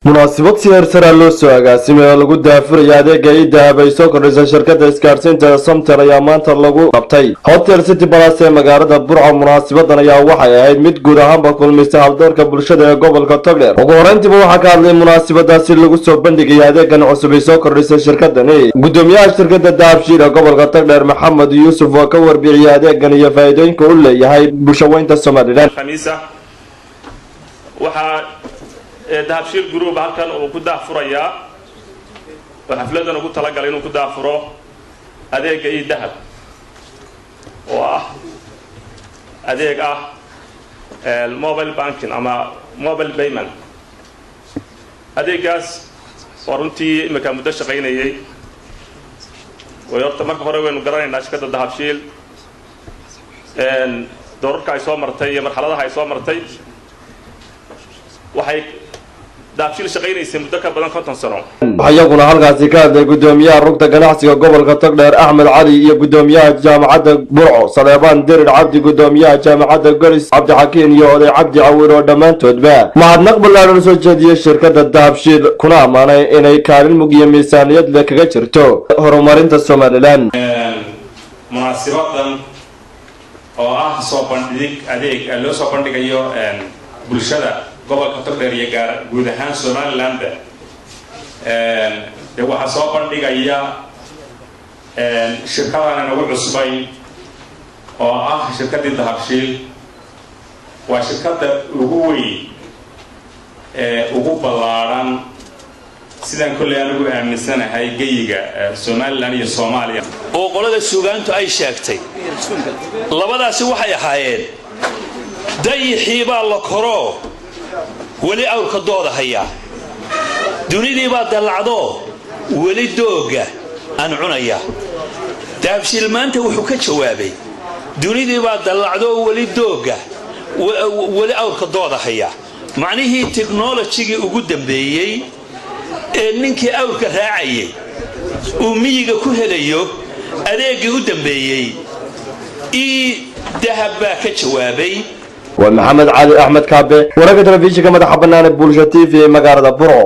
Munaasabad si heer sare loo soo agaasimay oo lagu daahfuraya adeega eDahab ay soo kordhisay shirkadda isgaadhsiinta Somtel ayaa maanta lagu qabtay Hotel City Palace ee magaalada Burco. Munaasabadan ayaa waxay ahayd mid guud ahaanba kulmisay haldoorka bulshada ee gobolka Togdheer. Ugu horeyntiiba waxaa ka hadlay munaasabadaasi lagu soo bandhigaya adeegan cusub ay soo kordhisay shirkadani gudoomiyaha shirkadda Dahabshiil ee gobolka Togdheer, Maxamed Yuusuf, oo ka warbixiyay adeegan iyo faa'iidooyinka u leeyahay bulshaweynta Somaliland. Khamiisa waxaa Dahabshiil Group halkan uu ku daahfurayaa oo xafladan ugu talagalay inuu ku daahfuro adeega eDahab, oo ah adeeg ah mobile banking ama mobile payment. Adeegaas oo runtii imika muddo shaqaynayay way. Horta marka hore waynu garanaynaa shirkadda Dahabshiil, doorarka ay soo martay iyo marxaladaha ay soo martay. Waxay Dahabshiil shaqaynaysay muddo ka badan 50 sano. Waxaa iyaguna halkaasi ka hadlay gudoomiyaha rugta ganacsiga gobolka Togdheer, Axmed Cali, iyo gudoomiyaha jaamacadda Burco, Saleebaan Dirir Cabdi, gudoomiyaha jaamacadda Golis, Cabdixakiin, iyo oday Cabdi Cawir, oo dhammaantoodba mahadnaq ballaadhan soo jeediyey shirkadda Dahabshiil, kuna ammaanay inay kaalin mug iyo miisaaniyad leh kaga jirto horumarinta Somaliland. Munaasibadan oo ah soo bandhig adeeg loo soo bandhigayo bulshada gobolka Togdheer iyo gaar guud ahaan Somalilandba, dee waxaa soo bandhigaya shirkadan inagu cusbayn oo ah shirkaddii Dahabshiil. Waa shirkadda ugu weyn ee ugu ballaadhan, sidaan kolley anigu aaminsanahay, geyiga Somaliland iyo Soomaaliya. Oo qolada suugaantu ay sheegtay, labadaasi waxay ahaayeen: dayixii baa la koroo, weli awrka dooda hayaa; dunidii baa dallacdoo, weli doogga aan cunaya. Dahabshiil maanta wuxuu ka jawaabay: dunidii baa dallacdoo, weli doogga, weli awrka dooda haya. Macnihii technology-gii ugu dambeeyey ee ninkii awrka raacayay uu miyiga ku helayo adeeggii u dambeeyey, eDahab baa ka jawaabay. Waa Maxamed Cali Axmed Kaabe, wararka telefishinka madaxa bannaan ee Bulsha TV ee magaalada Burco.